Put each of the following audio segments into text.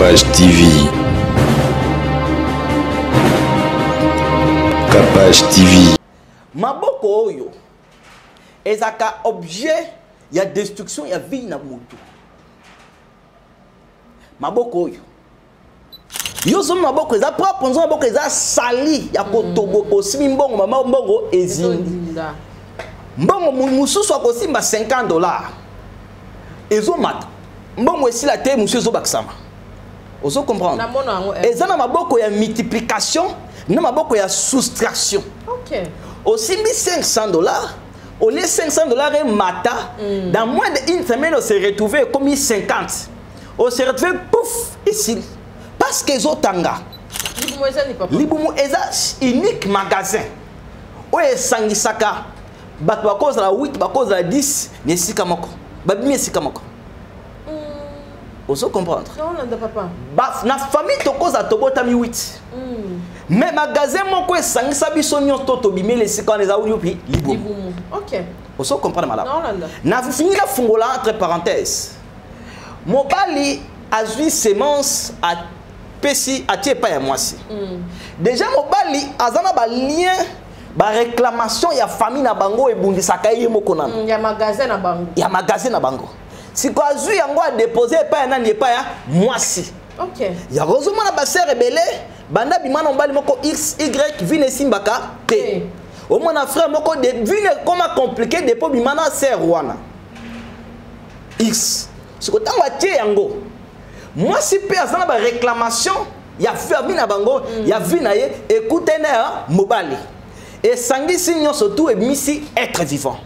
Capage TV. Capage TV. Maboko oyo ezaka objet ya destruction ya vie na mutu. Maboko oyo yo ozomi maboko eza propre ozo maboko eza sali ya kotoboka osimbi mbongo mama mbongo ezindi mbongo mosusu akosimba 50 dollars ezomata mbongo esila te mosusu ezobakisama ozo comprendre eh. Eza na maboko ya multiplication na maboko ya soustraction okay. Osimbi 500 dollars au lieu 500 dollars emata dans moins de une semaine ose retrouve ekomi 50 ose retrouve pouf esili parce que ezotanga libumu eza unique magasin oyo esangisaka bato bakozala 8 bakozala 10 na esika moko babimi esika moko ozo comprendre ba, na famille tokozala tobotami 8 mais magasin moko esangisa biso nyonso to tobimeli esika wana eza upi libumu okay. Ozo comprendre malamu na fini nafungola entre parenthèse mobali azwi semence apesi atie epai ya mwasi Déjà mobali aza na balien baréclamation ya famille na bango ebundisaka ye moko nano ya magasin na bango ya magasin na bango sikoyo azwi yango adepose epai ya nani epai ya mwasi okay. Yango ozomona basere ebele banda bima na mobali moko x y vine esimbaka te hey. Omona frère moko de vine ekoma compliqué depo bima na sere wana x sikoyo ntango atie yango mwasi mpe aza na baréclamation ya famille na bango ya vie na ye ekutani na ya mobali esangisi nyonso tu ebimisi être vivant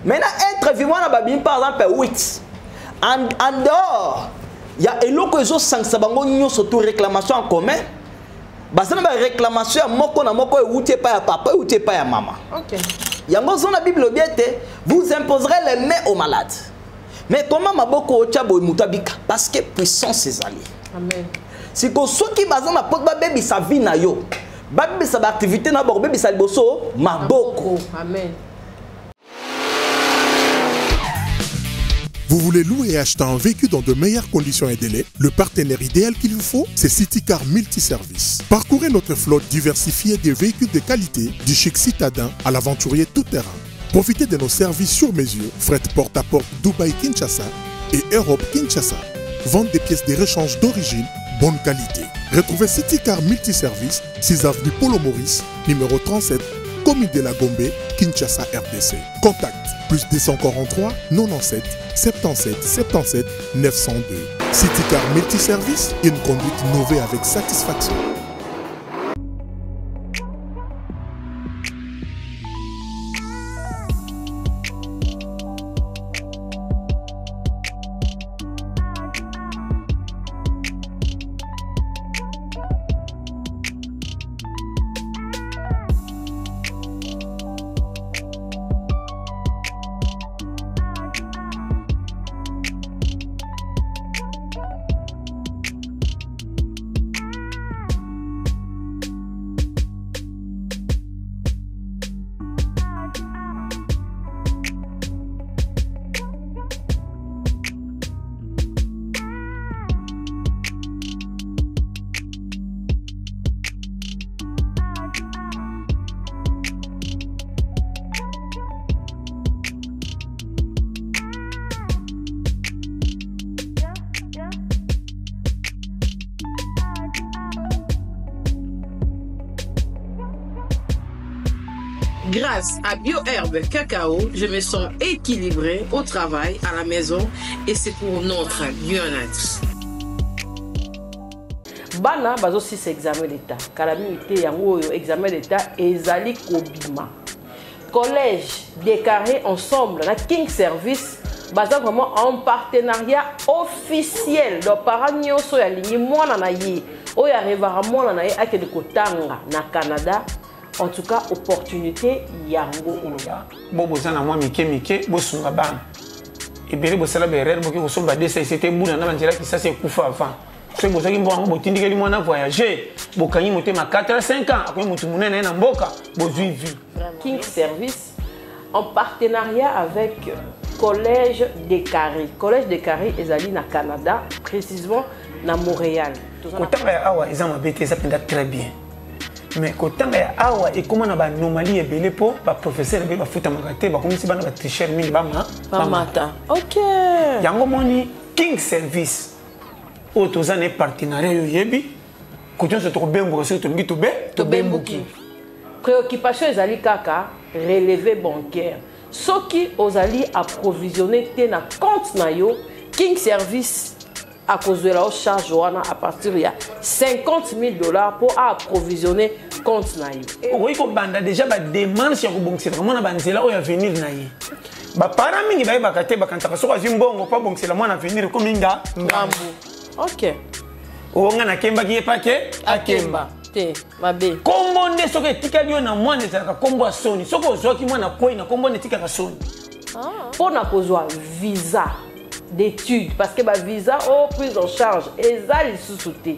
maintenant être vivant wana babimi par exemple 8 en dehors ya eloko ezosangisa bango nyonso tu réclamation en commun baza na baréclamation ya moko na moko ewuti epai ya papa ewuti epai ya mama okay. Yango ozona bible obi ete vous imposerez les mains aux malades mais comment maboko otya boye moto abika parce que puissance ezali amen siko soki baza na poto babebisa vie na yo babebisa baaktivité na yo bakobebisa liboso maboko amen. Vous voulez louer et acheter un véhicule dans de meilleures conditions et délais? Le partenaire idéal qu'il vous faut, c'est Citycar Multiservice. Parcourez notre flotte diversifiée des véhicules de qualité, du chic citadin à l'aventurier tout-terrain. Profitez de nos services sur mesure, fret porte-à-porte Dubaï-Kinshasa et Europe-Kinshasa. Vente des pièces de rechange d'origine, bonne qualité. Retrouvez Citycar Multiservice, 6 avenue Polo Maurice, numéro 37, commune de la Gombe, Kinshasa, RDC. Contact plus 243 97 77 77 902. Citycar Multiservice, une conduite nouvelle avec satisfaction. Grâce à BioHerbe Cacao, je me sens équilibrée au travail, à la maison et c'est pour notre bien-être. Bana bazosisa examen d'état kala mingi te yango oyo examen d'état ezali kobima collège décarré ensemble na King Service baza vraiment en partenariat officiel donc parent nyonso oyo alingi mwana na ye oyo arevaka mwana na ye akende kotanga na Canada en tout cas opportunité yango oyo bo boza na mwa mike mike bosunga bana ebele bosala baerreur boki kosomba dsa te buna na banzela kisasa ekufa avant soki bozwaki mbongo yango botindikeli mwana voyage bokangi motema 4 à 5 ans akomi motu monene ye na mboka bozwi vie King Service en partenariat avec Collège des Carrés. Collège des Carrés ezali na Canada, précisément na Montréal. Kotanga ya awa eza mabe te, eza mpenza très bien. Mais kotanga ya awa ekóma na baanomalie ebele mpo baprofesseur ebele bafutamaka te, bakomisi bana batricheur mingi bamata. Ok. Yango moni King Service oyo toza na partenariat oyo oyebi koto nyonso tokobembuka soki tolingi tobembuki. Préoccupation ezali kaka relevé bancaire. Soki ozali approvisionné te na compte na yo, King Service akozwela yo charge wana à partir ya 50 000 $ mpo aapprovisionner compte na yo. Okoki kobanda déjà badémarche ya kobongiselaka mwana banzela oyo avenir na ye. Baparent mingi bayebaka te, bakanisaka soki azwi mbongo mpo abongisela mwana avenir, ekomi nga ngambo. Ok. Oyo nga nakembaki ye pake akemba. Te, mabe. Kombo nde soki etikali yo na mwana, ezalaka kombo ya soni. Soki ozwaki mwana kwei na kombo nde etikaka soni. Mpo na kozwa visa d'étude, parce que bavisa oyo prise en charge eza lisusu te,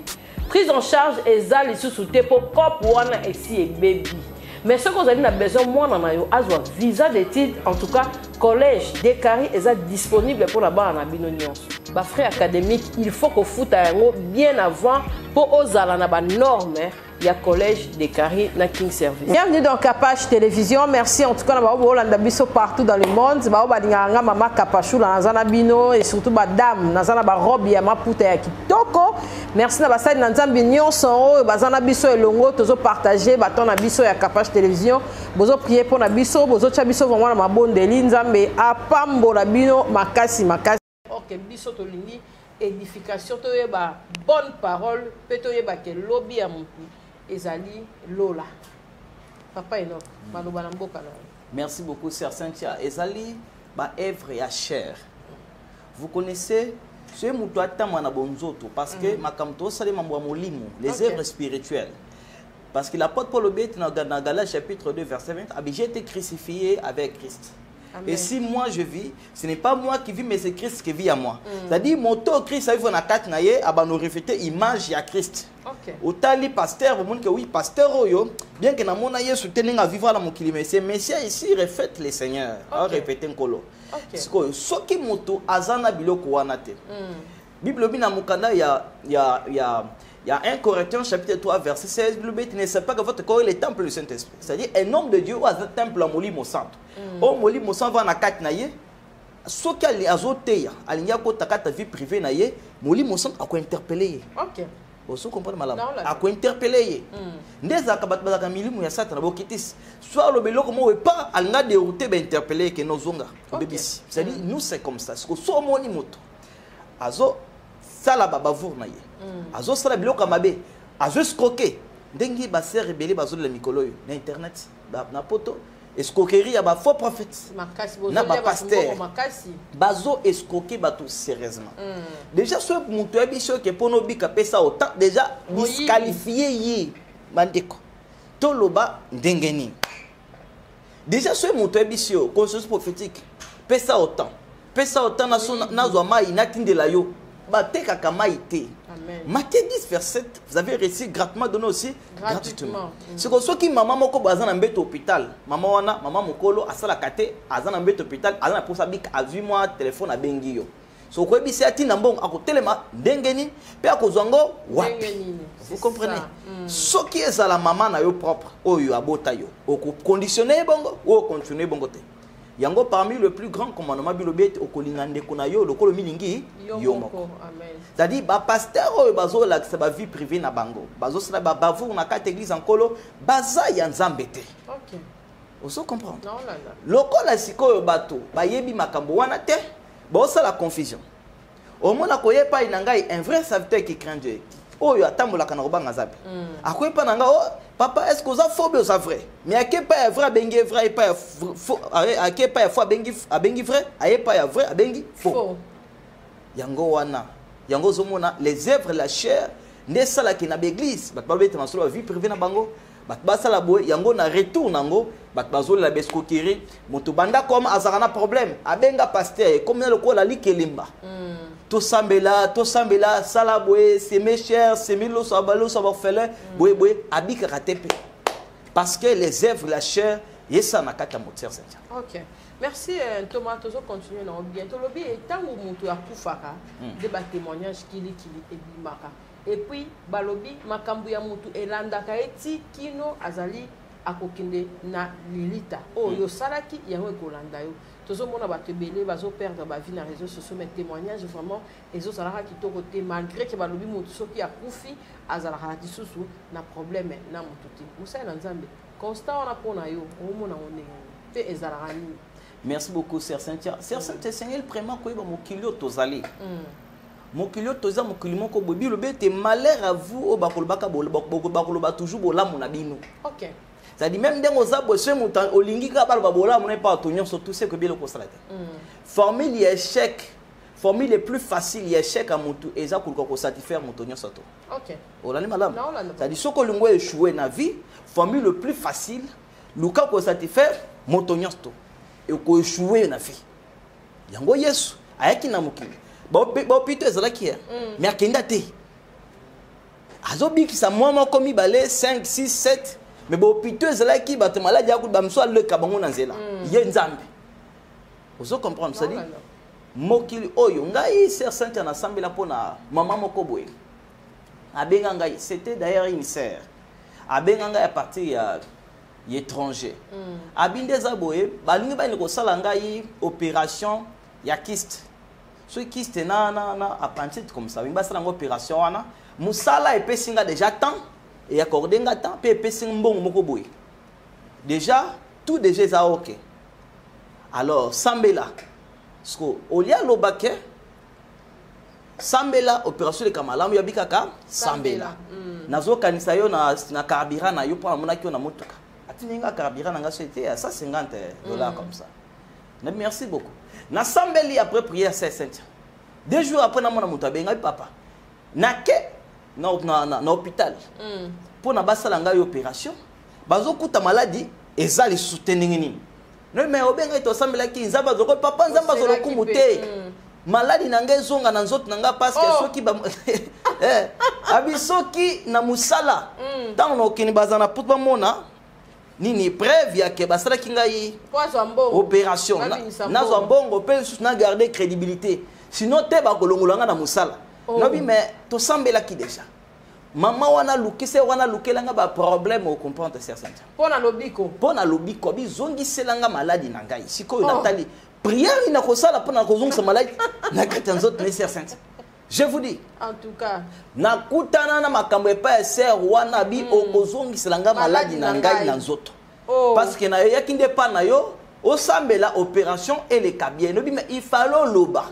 prise en charge eza lisusu te mpo cope wana esi ebebi. Mais soki ozali na besoin mwana na yo azwa visa d'étude, en tout cas Collège Dekari eza disponible mpona bana na bino nyonso. Bafrais académique, il faut kofuta yango bien avant mpo ozala na banorme ya Collège Dekari na King Service. Bienvenue dans Kapash Télévision. Merci en tout cas na bao bolanda biso partout dans le monde. Bao balingaka nga mama Kapashula, naza na bino et surtout ba dame, naza na ba robe ya maputa ya kitoko. Merci na basali na Nzambe nyonso oyo baza na biso elongo, tozo partager baton na biso ya Kapash Télévision. Bozo prier pour na biso, bozo tia biso vraiment na mabondeli. Nzambe apambola bino makasi makasi. Ok, biso tolingi édification, toyeba bonne parole mpe toyeba ke lobi ya motu ezali lola. Papa Enok, maloba na mboka na yo. Merci beaucoup, sœur Cynthia. Ezali ba œuvre ya chair. Vous connaissez soki moto atamba na bonzoto, parce que makambo tosali, mambo ya molimo, les œuvres spirituelles. Parce que l'apôtre Paul obéit dans Galates chapitre 2 verset 20, ah, j'ai été crucifié avec Christ. Amen. Et si moi je vis, ce n'est pas moi qui vis, mais c'est Christ qui vit à moi. C'est-à-dire, moto Christ, ça veut na kati na ye, abano refléter image ya Christ. Otali pasteur, omoni que oui, pasteur oyo, bien que namona Yesu te ndenge avivre na mokili, mais c'est Messia ici reflète le Seigneur. Arépéter Nkolo. Sikoyo, soki moto aza na biloko wana te. Bible lobi na mokanda ya 1 Corinthiens chapitre 3 verset 16, Bible lobi, ne sait pas que votre corps est le temple du Saint-Esprit. C'est-à-dire un homme de Dieu oyo aza temple ya Molimo Santo. Oyo Molimo Santo va na kati na ye, soki azoteya, alingi akota kati ya vie privée na ye, Molimo Santo akointerpeller ye. Ozo comprendre malamu? Naolanda. Akointerpeller ye. Nde ezalaka bato bazalaka milimo ya Satana, bokitisi so aloba eloko moko epa alinga dérouter, bainterpeller ye ke nozonga obebisi. C'est-à-dire, nous, c'est comme ça. Siko so omoni moto azosala babavure na ye, azosala biloko ya mabe, azoescroquer ndenge basere ebele bazolela mikolo oyo na internet, na poto, escroquerie ya bafaux prophète makasi na bozolia bato bapasteur. Mbongo makasi. Bazo escroquer bato sérieusement. Déjà soki moto oyebi soki mpona obika pesa autant, déjà Moyibi. disqualifie ye. Bandeko, toloba ndenge nini? Déjà soki moto oyebi si yo conscience prophétique, pesa autant, pesa autant, nazwa mai natindela yo, batekaka mai te. Amen. Matthieu 10 verset 7, vous avez reçu gratuitement, donné aussi gratuitement. gratuitement. Siko soki mama moko boye aza na mbeto hôpital, mama wana, mama mokolo asalaka te, aza na mbeto hôpital, aza na posa bika, azwi mwa telefone, abengi yo, so okoyebisi atinda mbongo, akotelema ndenge nini mpe akozwa ngo wapi? Ndenge nini? Vous C'est comprenez? ça. Soki ezala mama na yo propre oyo abota yo, okoconditionne ye bongo oyo oconditionne ye bongo te. Yango parmi le plus grand commandement, bilobi ete okolinga ndeko na yo lokolo milingi yo yo moko. Moko. Amen. C'est-à-dire bapasteur oyo bazolakisa bavie privée na bango, bazosala babavoure na kati église, Nkolo, baza ya Nzambe te. Ozo comprendre? Naolanda. Lokola sikoyo bato bayebi makambo wana te, baosala confusion. Omona koya epai na ngai, un vrai serviteur qui craint Dieu, oyo atambolaka na kobanga Nzambe, akoyepa na ngai: "Oh papa, est ce que oza faux be oza vrai?" Mais ake epai ya vrai, abengi ye vrai, epai ya faux, ake epai ya faux, abengi vrai, aye epai ya vrai, abengi faux. Faux. Yango wana, yango ozomona les œuvres la chair nde esalaki na baeglise, bato babeta masolo ya vie privée na bango, bato basala boye. Yango na retour nango, bato bazolela baescroquerie. Moto banda koma azalaka na problème, abenga pasteur, ekomi na lokola likelemba: "Tosambela, tosambela, sala boye, seme cher, seme loso, abaloso baorphelin boye boye." Abikaka te mpe parce que les œuvres la chair yesala na kati ya moteur Cynthia. Merci Thomas, tozo continuer na bien. Tolobi tango mutu akufaka de ba témoignage kili kili ebimaka. Et puis balobi makambo ya mutu elandaka eti kino azali akokende na lilita. Oh yo salaki yango ekolanda yo. Tozomona bato ebele bazo perdre ba vie na réseaux sociaux, mais témoignage vraiment ezozalaka kitoko te, malgré que balobi mutu soki akufi azalaka lisusu na problème na mutu te. Mosali na Nzambe, constat wana mpona yo omona ngo ndenge nini mpe ezalaka nini? Merci beaucoup, sœur Cynthia. Sœur Cynthia, esengeli vraiment koyeba mokili oyo tozali. Mokili oyo toza, mokili moko boye, bilobi ete malheur à vous oyo bakolobaka, bakoloba toujours bolamu na bino. C'est-à-dire même ndenge oza boye, soki moto olingi kaka baloba bolamu na ye mpa bato nyonso, tout ce que biloko osala te. Formule ya échec, formule le plus facile ya échec ya motu eza koluka kosatisfaire moto nyonso to. Olandi malamu? Naolanda. C'est-à-dire soki olingi oéchouer na vie, formule le plus facile, luka kosatisfaire moto nyonso to, ekoéchouer na vie. Yango Yesu ayaki na mokili, baopito ezalaki ya mais akenda te, azobikisa mwa moko, mibale, 5, 6, 7, mais baopito ezalaki, bato maladi ya bamosusu aleka bango na nzela. Ye Nzambe, ozo comprendre? C'est-à-dire Naolanda. mokili oyo, ngai sœur Cynthia nasambela mpona mama moko boye abenga ngai, c'était d'ailleurs une sœur, abenga ngai à partir ya étranger. Abi nde eza boye, balingi bani kosala ngai opération ya kyste, soki kyste na appendicite comme ça, balingi basala ngai opération wana. Mosala epesi nga déjà temps, eaccorde nga temps mpe epesi nga mbongo moko boye, déjà tout déjà eza ok. Alors sambela siko olia alobake sambela opération eleka malamu, yabi kaka sambela. Nazokanisa yo na carburant na yo, mpo namonaki yo na motuka, atindi nga carburant na nga, so ete ya 150 $ comme ça. Na merci beaucoup, nasambeli. Après prière, sœur Cynthia, 2 jours après namona moto abengai: papa, nake na hôpital mpo na basala ngai opération, bazokuta maladi eza lisusu te. Ndenge nini? No, mais obengai, tosambelaki, Nzambe azoko, papa, Nzambe Oselaki azolokumu mpe. te. Maladi na ngai ezonga na nzoto na ngai parce que soki abi soki na mosala, ntango na okende baza na putu, bamona nini, preuve ya ke basalaki ngai Po azwa mbongo. opération. Babimisa nazwa mbongo. mbongo mpe lisusu na garde crédibilité, sinon te bakolongola nga na mosala. Nabi mais tosambelaki déjà. Mama wana alukise wana, alukelanga baproblème, ocomprendre, sœur Cynthia? Mpo na lobiko. Mpo na lobiko, bizongiselanga maladi na ngai. Sikoyo natali prière nini nakosala mpo na kozongisa maladi na kati ya nzoto na ye? Sœur Cynthia, je vous dis, En tout cas, nakutana na makambo epai ya sœur wana, bi okozongisela nga maladi na ngai na nzoto parce que nayaki nde epai na yo osambela opération eleka bien. Nobi mais il fallait oloba.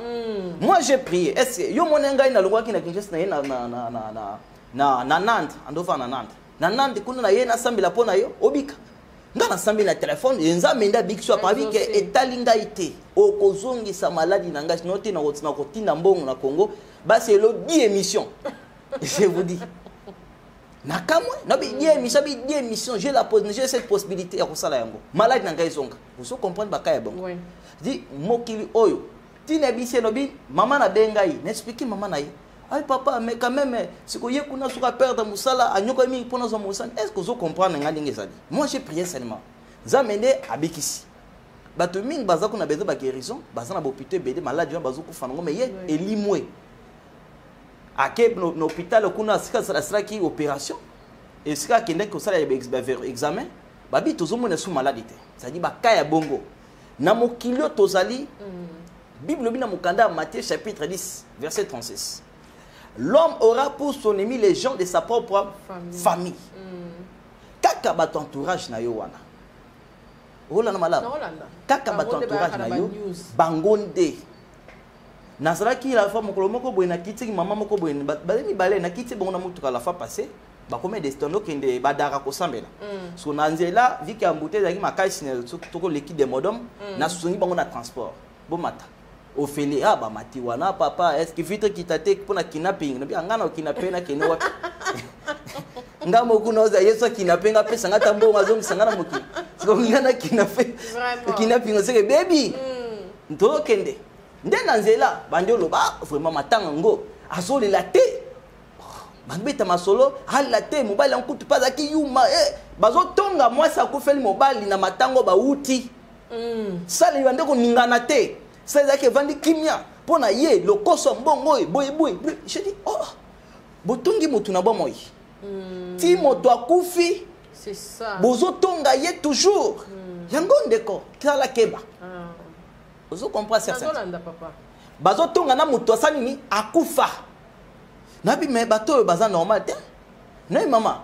Moi j'ai prié. Est ce que yo moni ngai nalongwaki na Kinshasa, na ye na Nantes, andova na Nantes, na Nantes kuna, na ye nasambela mpo na yo obika? Nga nasambeli na telefone ye, Nzambe nde abiki so apabi ke Exaucé. Etali ngai te, okozongisa maladi na ngai, sinon te na kotinda mbongo na Congo. Basi elo 10 émission, je vous dis, nakamwe, nabi 10 émission, bi 10 émission, j'ai cette possibilité ya kosala yango, maladi na ngai ezonga. Ozo comprendre baka ya bongo? Oui. Di mokili oyo ntina ebisi, elobi mama na be ngai na explique mama na ye: ay papa, mais quand même sikoye kuna soki aperdre mosala, anyoka mingi mpona azwa mosala. Est ce que ozo comprendre ngai ndenge ezali? Moi j'ai prié seulement, Nzambe nde abikisi. Bato mingi baza kuna besoin baguérison, baza na bahôpitaux ebele, maladi wana bazokufa nango, mais ye elimwe, ake na hôpital kuna esika asalaki opération, esika akendaki kosala examen, babi tozomona su maladi te. C'est-à-dire baka ya bongo na mokili oyo tozali. Bible elobi na mokanda ya Matthieu chapitre 10 verset 36: l'homme aura pour son ennemi les gens de sa propre famille. Famille. Kaka bato entourage na yo wana, olanda malamu? Naolanda. Kaka bato Bango nde entourage bayaka na na yo, ba-news. Bango nde. Nazalaki la fois mokolo moko boye, nakitiki mama moko boye, bazali mibale, nakiti bango na motuka. La fois passé bakomi destin okende badaka kosambela. So na nzela viki ya mbute ezalaki makasi, tokoleki demodom, nasungi bango na transport, bomata ofele. Ah, bamati wana: papa, est ce que vitre kita te mpona kidnapping? Nabi nga na okidnappe, nakende wapi? Nga moko oza Yesu akidnappe nga, apesa nga ta mbongo, azongisa nga na mokili. Siko nga na kidnappe, kidnapping oseke bebi. Tokende nde na nzela, bandi oloba: ah, vraiment matanga ngo azolela te. Bandi beta masolo, alela te, mobali yango kutu mpe azalaki yuma. Bazotonga mwasi akufeli mobali na matango bauti. Salle ebandi koningana te, salle ezalaki evandi kimia mpo na ye lokoso ya mbongo oyo boye boye. Je dis, oh, botongi motu na bomoi ti moto akufi. C'est ça. Bozotonga ye toujours. Yango ndeko, tala, keba. Ozo comprendre, sœur Sainte? Nazolanda, papa. Bazotonga na moto asali nini? Akufa. Nayebi, me bato oyo baza normal te. Nayebi, mama,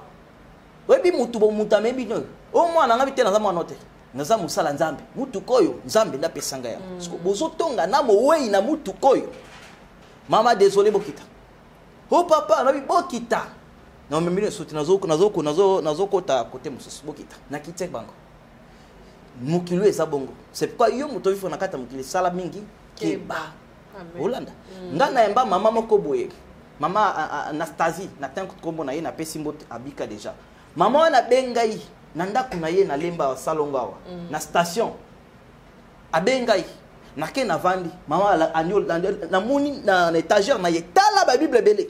oyebi mutu bo mutu amebi no oyo mwana nga bi te. Naza mwana te, naza mosala Nzambe. Mutuka oyo, Nzambe nde apesa ngai yango. Siko bozotonga na mowei na mutuka oyo. Mama, désolé, bokita. O papa, nabi bokita, namemi no soki nazokota kote mosusu, bokita. Nakiti bango. Mokili oyo eza bongo. C'est pourquoi yo moto ovivre na kati ya mokili, sala mingi keba. Amen. Olanda nga, nayamba mama moko boye, mama Anastasie na ntango nkombo na ye napesi mbote, abika déjà. Mama wana abengai na ndako na ye, nalemba salongo awa na station. Abengai, nake, navandi. Mama namoni na étagère na ye, tala babible ebele.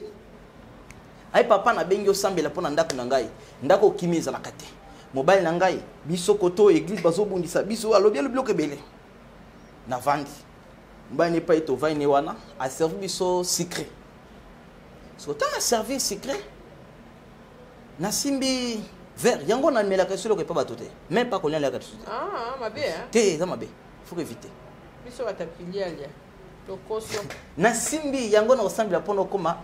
Ayi, papa, nabengi osambela mpo na ndako na ngai. Ndako okimi ezalaka te. Mobali na ngai, biso koto église bazobundisa biso. Alobi, alobi biloko ebele. Navandi, mobali ne epai tovandi ne wana, aservi biso sucré. So ntango aservi sucré, nasimbi verre yango, namelaka eso eloko epa bato te, même pas kolia, aliaka lisusu te. Ah, mabe, hein? Te, eza mabe, faut éviter. Biso batapili alia lokoso. Nasimbi yango na kosambela mpona okóma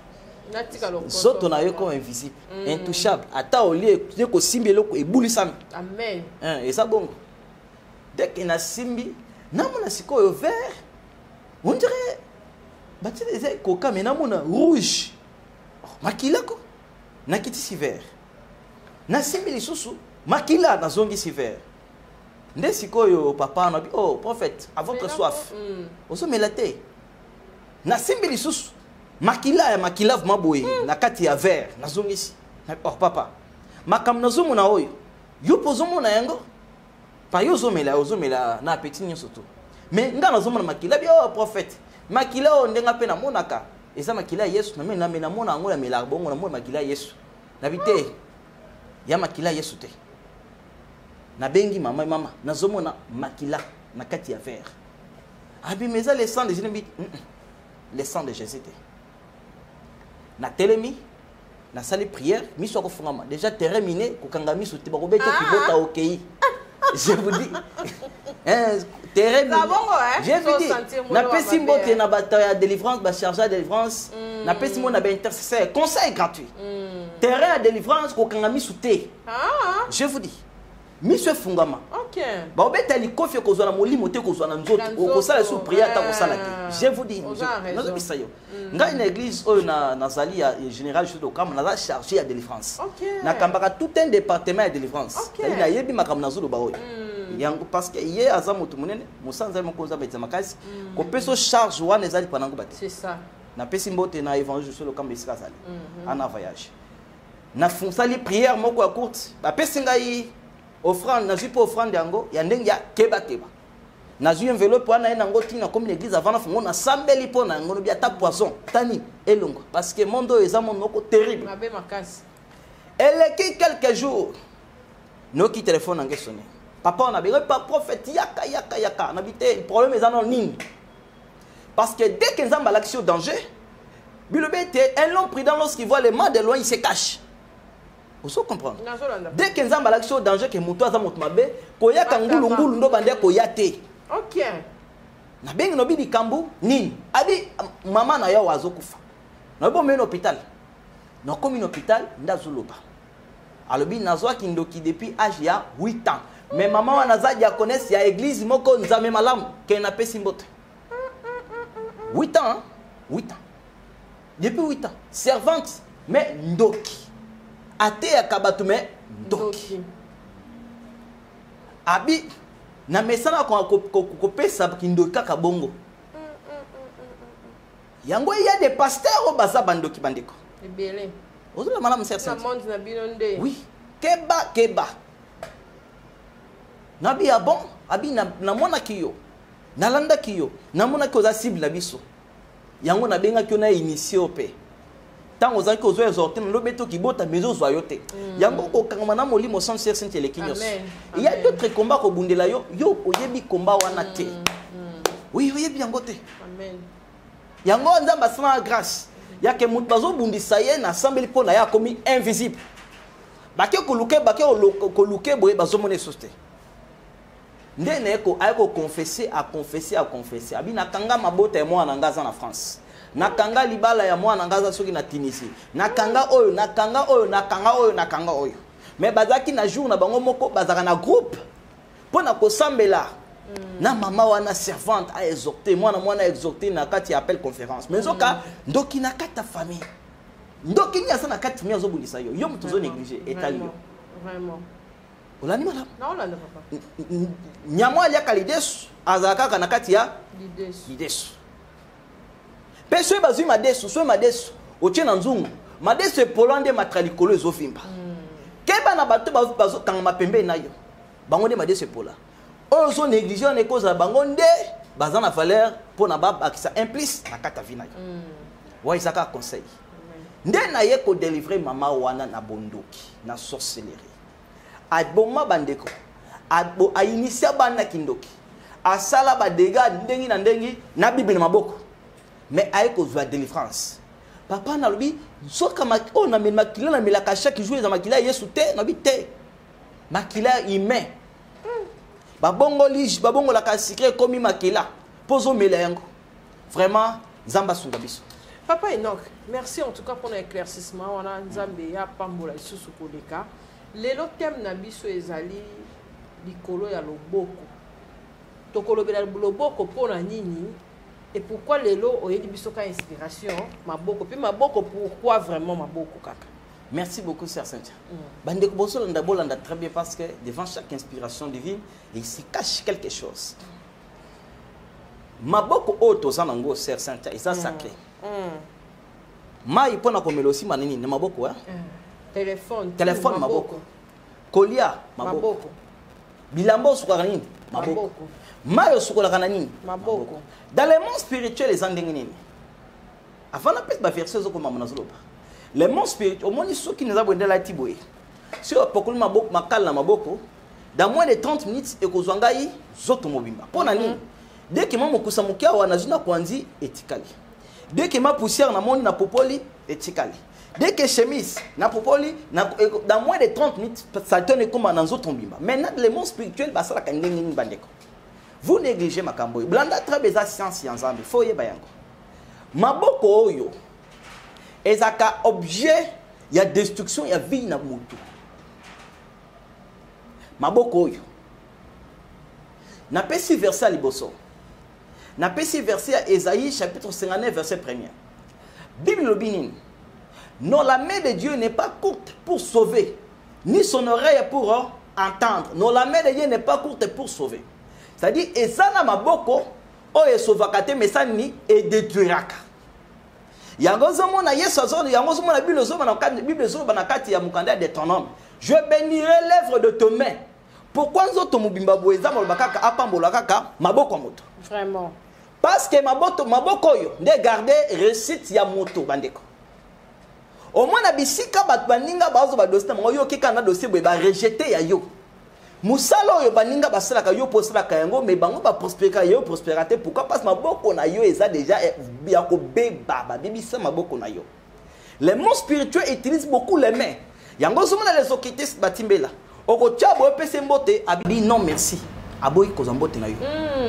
natika lokoso. Nzoto na yo ekóma invisible, intouchable. Ata olie ye, kosimbi eloko ebulisami. Amen. Hein, eza bongo. Dès que nasimbi, namona sikoyo vert, on dirait batie eza ekoka, me namona rouge. Oh, makila ko. Nakitisi verre, nasimbi lisusu makila, nazongisi verre. Nde sikoyo papa nabi, oh prophète, à votre soif. Ozomela te. Nasimbi lisusu makila ya makila vraiment boye na kati ya verre, nazongisi. Oh papa, makambo nazomona oyo, yo mpo ozomona yango pa yo ozomela, ozomela na appétit nyonso to, mais nga nazomona makila bi. Oh prophète, makila oyo ndenge mpe namonaka eza makila ya Yesu. Name name namona yango, namelaka bongo, namona makila ya Yesu. Nabi te, ya makila ya Yesu te. Nabengi mama, mama, nazomona makila na kati ya verre. Abi, mais eza le sang de Jésus. Nabi, le sang de Jésus te. Natelemi, nasali prière, miso akofungama déjà. Terrain miné, kokanga miso te, bakobeta kibota okei. Je vous dis, hein, terrain miné. Hein? Je vous dis, napesi mbote na bato ya délivrance, bacharge ya délivrance. Napesi mbo na baintercesseur, conseil gratuit. Terrain ya délivrance, kokanga miso te. Je vous dis, miso efungama. Baobeta likofi, ekozwa na molimo te, ekozwa na nzoto. Okosala su prière ata kosala te. Je vous dis, nazobisa yo, ngai na église oyo nazali ya général Jules Okama, naza chargé ya délivrance. Nakambaka tout un département ya délivrance. C'est-à-dire nayebi makambo nazoloba oyo yango, parce que ye aza moto monene, mosala Nzambe moko, Nzambe eza makasi kopesa charge wana, ezali mpanango bate. C'est ça. Napesi mbote na évangile Jules Okamba esika azali ana voyage. Nasali prière moko ya courte, bapesi ngai offrande, nazwi mpe offrande yango ya ndenge ya kebakeba. Nazwi enveloppe wana ye nango ntina komi na église. Avant nafungo, nasambeli mpo na yango, lobi ata poison tani elongwa, parce que monde oyo eza monde moko terrible. Mabe makasi. Eleki quelques jours, noki telefone nange sonne. Papa wana abengi pa, prophète, yaka, yaka, yaka. Nabi te, problème eza nano nini? Parce que dès que Nzambe alakisi yo danger, bilobi ete un homme prudent, lorsqu'il voit les mains de loin, il se cache. Ozo comprendre? Nazolanda. Dès que Nzambe alakisi yo danger, ke moto aza moto mabe, koyaka ngulungulu ndo bande koya te. Nabengi, nobi likambo nini? Abi mama na yo azokufa. Nabi omei na hôpital. Nakomi na hôpital, nde azoloba, alobi nazwaki ndoki depuis âge ya 8 ans. Mais mama wana aza diaconesse ya église moko Nzambe malamu ke napesi mbote. 8 ans, hein? 8 ans, depuis 8 ans servante, mais ndoki, ateyaka bato, mais ndoki. Abi na mesana kopesa kindoki kaka bongo yango. Eya des pasteurs oyo baza bandoki, bandeko. Ebele. Ozola malamu, sœur Na Sainte. monde na bino nde. Oui, keba, keba. Nabi ya bon, abi namonaki yo, nalandaki yo, namonaki oza cible na biso. Yango nabengaki yo na initie yo mpe. Ntango ozalaki kozwa exhorte na lobi ete okibota mais ozwa yo te. Yango kokangama na molimo sans sœur Sainte eleki nyonso. Il y a d'autres combats kobundela yo, yo oyebi combat wana te. Oui, oyebi yango te. Amen. Yango Nzambe asala grâce. Yake moto bazobundisa ye na asambeli mpo na ye akomi invisible. Bake koluke, bake koluke boye bazomona esusu te. Nde na ye aye koconfesse, aconfesse, aconfesse. Abi nakanga mabota ya mwana na nga aza na France. Nakanga libala ya mwana na nga aza soki na Tunisie. Nakanga oyo, nakanga oyo, nakanga oyo, nakanga oyo. Mais bazalaki na jour na bango moko, bazalaka na groupe mpo na kosambela. Na mama wana servante a exhorté, mwana mwana a exhorté na kati ya appel conférence. Mais nzoka ndoki na kati ya famille. Ndoki ni aza na kati ya famille azobundisa yo. Yo moto ozo négliger etali yo. Vraiment. Olandi malamu? Na olanda papa. Nyama aliaka lidesu azalaka kaka na kati ya lidesu. Lidesu. Pe soki bazwi madesu, soki madesu otie na nzungu, madesu epola nde matra likolo ezovimba. Keba na bato bazokangama pembeni na yo. Bango nde madesu epola. Oyo ozo négliger wana ekozala bango nde baza na valeur mpo na babakisa un plus na kati ya vie na yo. Wa ezaka conseil. Nde na ye ko délivrer mama wana na bondoki, na sorcellerie. Aboma bandeko, a initia bana kindoki, asala ba dégâts ndenge na ndenge na Bible na maboko. Mais aye kozwa délivrance. Papa nalobi soka oyo na meli makila na melaka chaque jour eza makila ya Yesu te, nalobi te. Makila humain. Babongoli, babongolaka sucré ekomi makila mpo ozomela yango. Vraiment Nzambe asunga biso. Papa Enoch, merci en tout cas pour l'éclaircissement. Wana Nzambe ya pambola lisusu koleka. Lelo thème na biso ezali likolo ya loboko. Tokolobela loboko pona nini et pourquoi lelo oyebi biso ka inspiration maboko pe maboko, pourquoi vraiment maboko kaka? Merci beaucoup sœur Cynthia. Bandeko bozolanda, bolanda très bien parce que devant chaque inspiration divine, il se cache quelque chose. Maboko oyo toza nango sœur Cynthia, eza sacré. Mai pona komela aussi manini na maboko hein? Téléphone, Téléphone, maboko. maboko. Kolia, maboko. Maboko. Bilamba osukolaka nini? Maboko. Maboko. Mai osukolaka na nini? Maboko. Maboko. Dans le monde spirituel eza ndenge nini? Avant na pesa ba verset ezokoma mona zoloba. Le monde spirituel omoni soki naza boye ndela ti boye. Si opokoli maboko makala na maboko, dans moins de 30 minutes ekozwa ngai zoto mobimba. Pona nini? Dès que mama mokusa moke awa nazwi na kwanzi etikali. Dès que ma poussière na moni na popoli etikali. Dès que chemise na popoli na, dans moins de 30 minutes ça tonne comme na nzoto mobimba. Maintenant le monde spirituel basalaka ndenge nini bandeko? Vous négligez makambo oyo. Blanda très beza science ya Nzambe, faut yeba yango. Maboko oyo ezaka objet ya destruction ya vie na moto. Maboko oyo. Napesi verset ya liboso. Napesi verset ya Ésaïe chapitre 59 verset 1er. Bible lobi nini? Non, la main de Dieu n'est pas courte pour sauver, ni son oreille pour entendre. Non, la main de Dieu n'est pas courte pour sauver. C'est-à-dire, eza na maboko oyo esauvaka te, mais ça ni edétruiraka. Yango ozomona Yesu azo, yango ozomona Bible ozomona na kati, Bible ezoloba na kati ya mokanda ya Deutéronome. Je bénirai l'œuvre de tes mains. Pourquoi nzoto mobimba boye eza maloba kaka apambola kaka maboko ya moto? Vraiment. Parce que maboko oyo nde garder réussite ya moto bandeko. Au moins na bisika bato baninga bazo ba dossier na bango, yo keka na dossier boye ba rejeter ya yo. Musala oyo baninga basalaka yo posalaka yango, mais bango ba prospérer yo prospérer te. Pourquoi? Parce que maboko na yo eza déjà ya kobeba, babebisa maboko na yo. Les mondes spirituels utilisent beaucoup les mains. Yango ozomona les occultistes batimbela. Okotia boye pese mbote, abi non merci. Aboyi kozwa mbote na yo.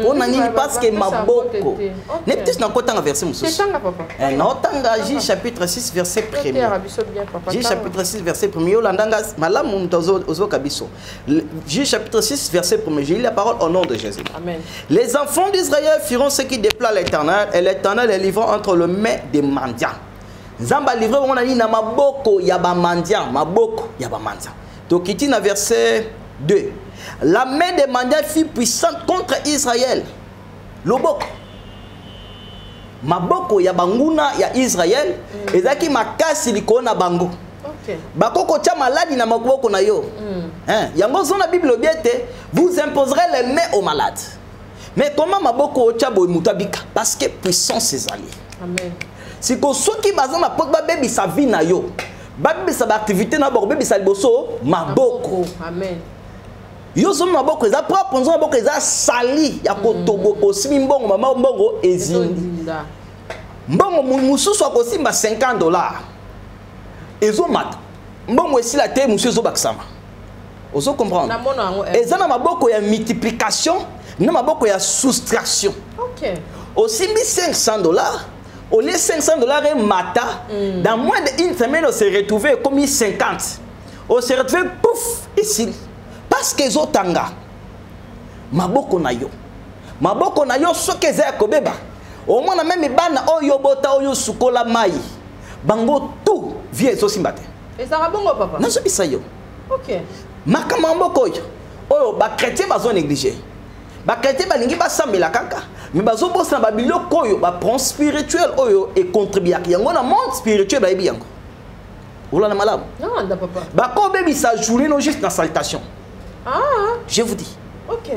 Pona nini? Parce que Bapesa maboko. mbote te. Ok. Ne peut-être na kotanga verset mosusu. Tanga papa. Na otanga J chapitre 6 verset Tanga premier. biso bien papa. J Tanga. chapitre 6 verset premier. Olandanga malamu moto ozoka biso. J chapitre 6 verset premier. J'ai lu la parole au nom de Jésus. Amen. Les enfants d'Israël feront ce qui déplaît à l'Éternel et l'Éternel les livrera entre les mains des mendiants. Nzamba livré on a dit na maboko ya ba mendiants, maboko ya ba mendiants. Tokiti na verset 2. La main des mendiants fut puissante contre Israël. Loboko. Maboko ya banguna ya Israël ezaki makasi likolo na bango. Bakoko tia maladi na maboko na yo. Hein, yango zona Bible lobi ete vous imposerez les mains aux malades. Mais comment maboko tia boy mutu abika? Parce que puissance ezali. Amen. Siko soki baza na poto babebisa vie na yo, babebisa baactivité na yo, bakobebisa liboso maboko. Amen. Yo ozomba maboko eza propre, nzomba maboko eza sali ya kotoboka, osimi mbongo, mama mbongo ezindi. Mbongo mosusu akosimba $50 ezomata, mbongo esila te, mosusu ezobakisama. Ozo comprendre? Eza na maboko ya multiplication na maboko ya soustraction. Okay. Osimbi $500, au lieu $500 emata, dans moins de une semaine on se retrouve comme 50. On se retrouve pouf esili. Parce que ezotanga maboko na yo. Maboko na yo soki eza ya kobeba, omona meme bana oyo bota oyo sukola mai, bango tout vie ezosimba te. Ezalaka bongo papa? Nazobisa yo. Ok. Makambo ya mboka oyo, oyo ba chrétien bazo négliger. Ba chrétien balingi basambela kaka, mais bazobosana ba biloko oyo ba prend spirituel oyo e contribuaka yango na monde spirituel bayebi yango. Olanda malamu. Non, anda papa. Bakobebisa journée no juste na salutation. Ah. Je vous dis. Ok.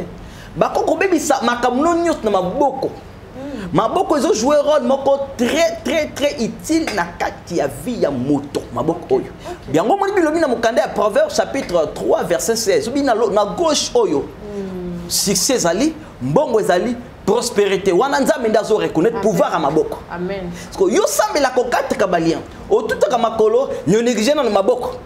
Bakobebisa makambo no nyonso na maboko. Maboko ezo jouer rôle moko très très très utile na kati ya vie ya moto. Maboko oyo. Yango moni bilobi na mokanda ya Proverbe chapitre 3 verset 16. Obi na gauche oyo. Succès ezali, mbongo ezali, prospérité. Wana Nzambe nde azo reconnaître pouvoir ya maboko. Amen. Parce que yo sambela kokataka ba lien. Otutaka makolo, nyo négliger na maboko.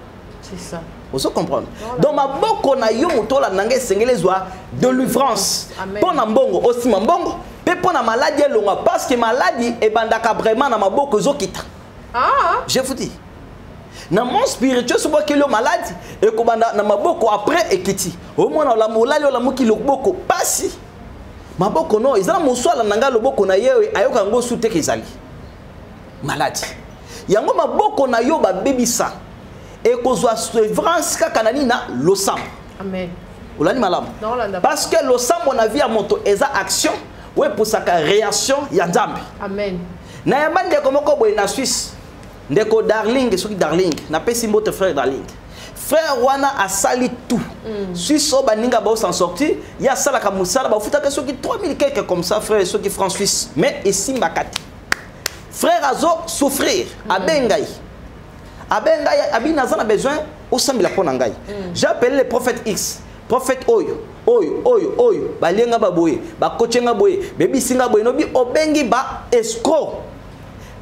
C'est ça. Ozo comprendre. Donc maboko na yo moto la nanga esengeli ezwa délivrance. Mpo na mbongo osima mbongo, pe mpo na maladie elongwa, parce que maladie ebandaka vraiment na maboko ezokita. Ah. Je vous dis. Na monde spirituel soki okeli yo maladie ekobanda na maboko après ekiti. Omona olali olamuki loboko pasi. Maboko no eza na moswala na ngai loboko na ye ayoka yango su te ke ezali maladie. Yango maboko na yo babebisa ekozwa sevrance kaka na nini na losambo. Amen. Olandi malamu. Non, olanda. Parce que losambo na vie ya moto eza action oyo epusaka réaction ya Nzambe. Amen. Na yamba ndeko moko boye na Suisse, ndeko Darling, soki Darling, napesi mbote frère Darling. Frère wana asali tout. Suisse oyo baninga bao s'en sortir, ye asalaka mosala, bafutaka soki 3000 quelque comme ça, frère, soki franc suisse. Mais esimbaka te. Frère azo souffrir, abengai. Abengai, abi naza na besoin osambela mpo na ngai. J'ai appelé le prophète X. Prophète oyo, oyo, oyo, oyo, balenga ba boye, bakochenga boye, bebisinga boye, nobi obengi ba escroc.